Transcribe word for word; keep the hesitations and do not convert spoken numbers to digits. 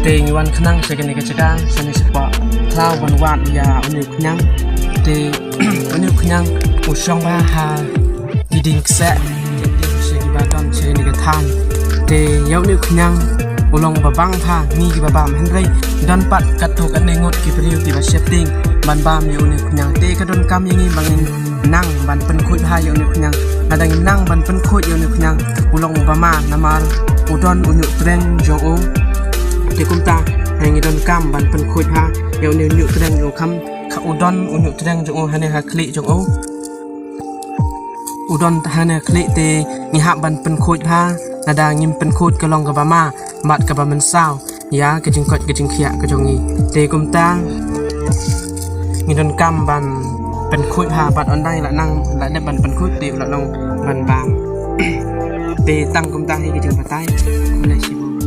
Te ngi wan khnang sha kane ka jaka, sha ne shapoh khlaw ban wad ïa une u khñiang. Te une u khñiang u shong bha ha ki dieng kseh, sha kiba don sha kane ka thaiñ. Te ïa une u khñiang u long ba bang bha, ngi kiba bam, hynrei don pat katto katne ngut ki briew kiba sheptieng ban bam ïa une u khñiang. Te ka donkam ïa ngi ba ngin nang ban pynkhuid bha ïa une u khñiang. Lada ngim nang ban pynkhuid ïa une u khñiang, u long ba ma, namar u don une u treng jong u. Te kumta, ha ngi donkam ban pynkhuid bha ïa une u treng jong u, kham, kha u don une u treng jong u hane ha khlieh jong u. U don hane ha khlieh, te ngi hap ban pynkhuid bha. Lada ngim pynkhuid, ka long kaba ma bad kaba mynsaw ïa ka jingkoit ka jingkhiah ka jong ngi. Te kumta ngi donkam ban pynkhuid bha, bad ynda la nang, la dep ban pynkhuid, te la long ban bam. Te tang kumta hi ka jingbatai. Khublei shibun.